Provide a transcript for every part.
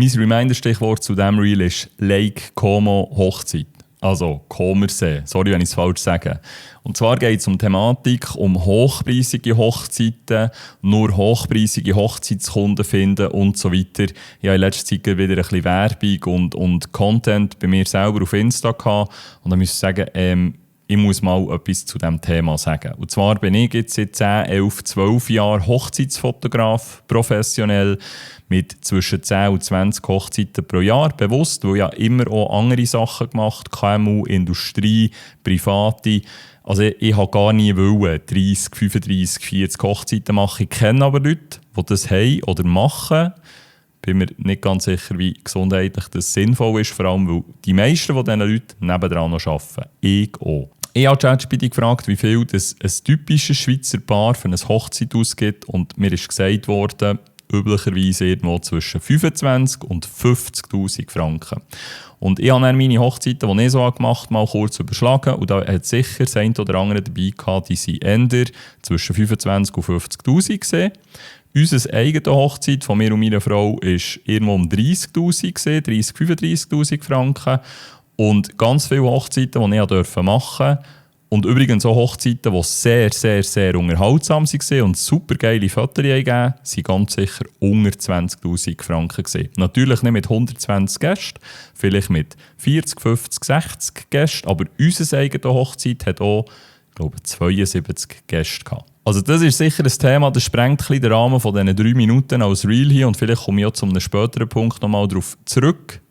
Mein Reminder-Stichwort zu diesem Reel ist Lake Como Hochzeit. Also Comersee. Sorry, wenn ich es falsch sage. Und zwar geht es um die Thematik, um hochpreisige Hochzeiten, nur hochpreisige Hochzeitskunden finden und so weiter. Ich habe in letzter Zeit wieder ein bisschen Werbung und Content bei mir selber auf Insta gehabt. Und da muss ich sagen, ich muss mal etwas zu diesem Thema sagen. Und zwar bin ich jetzt seit 10, 11, 12 Jahren Hochzeitsfotograf, professionell, mit zwischen 10 und 20 Hochzeiten pro Jahr. Bewusst, weil ich ja immer auch andere Sachen gemacht, KMU, Industrie, Private. Also ich habe gar nie wollen 30, 35, 40 Hochzeiten machen. Ich kenne aber Leute, die das haben oder machen. Bin mir nicht ganz sicher, wie gesundheitlich das sinnvoll ist, vor allem weil die meisten von diesen Leuten nebendran noch arbeiten. Ich auch. Ich habe ChatGPT gefragt, wie viel das ein typisches Schweizer Paar für eine Hochzeit ausgibt und mir ist gesagt worden, üblicherweise irgendwo zwischen 25 und 50'000 Franken. Und ich habe dann meine Hochzeiten, die ich so gemacht habe, mal kurz überschlagen und da hat sicher das eine oder andere dabei gehabt, die sind eher zwischen 25 und 50'000 gesehen. Unsere eigene Hochzeit von mir und meiner Frau war irgendwo um 30'000 gesehen, 30, 35'000 Franken. Und ganz viele Hochzeiten, die ich machen durfte. Und übrigens auch Hochzeiten, die sehr, sehr, sehr unterhaltsam waren und super geile Fotos gegeben, waren ganz sicher unter 20'000 Franken gewesen. Natürlich nicht mit 120 Gästen, vielleicht mit 40, 50, 60 Gästen, aber unsere eigene Hochzeit hat auch, ich glaube, 72 Gäste gehabt. Also das ist sicher ein Thema, das sprengt ein bisschen den Rahmen von diesen 3 Minuten als Reel hier und vielleicht komme ich auch zu einem späteren Punkt nochmal darauf zurück.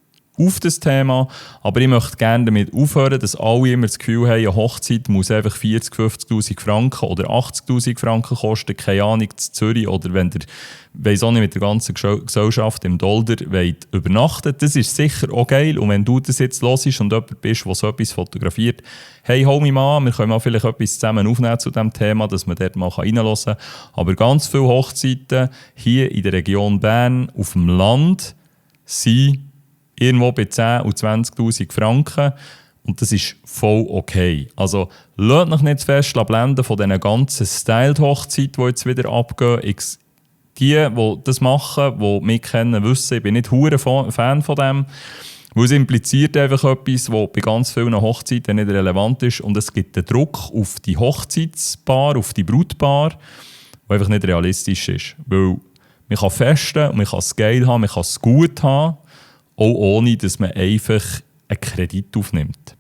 Auf das Thema, aber ich möchte gerne damit aufhören, dass alle immer das Gefühl haben, eine Hochzeit muss einfach 40'000, 50'000 Franken oder 80'000 Franken kosten, keine Ahnung, in Zürich oder wenn ihr, weiss auch nicht, mit der ganzen Gesellschaft im Dolder wollt übernachten. Das ist sicher auch geil und wenn du das jetzt hörst und jemand bist, der so etwas fotografiert, hey, hol mich mal an, wir können mal vielleicht etwas zusammen aufnehmen zu diesem Thema, dass man dort mal reinhören kann. Aber ganz viele Hochzeiten hier in der Region Bern, auf dem Land, sind irgendwo bei 10.000 und 20'000 Franken. Und das ist voll okay. Also, lasst euch nicht zu fest blenden von diesen ganzen Styled-Hochzeiten, die jetzt wieder abgehen. Die das machen, die mich kennen, wissen, ich bin nicht hure Fan von dem. Weil es impliziert einfach etwas, was bei ganz vielen Hochzeiten nicht relevant ist. Und es gibt den Druck auf die Hochzeitspaar, auf die Brautpaar, der einfach nicht realistisch ist. Weil man kann festen, man kann es geil haben, man kann es gut haben, auch ohne, dass man einfach einen Kredit aufnimmt.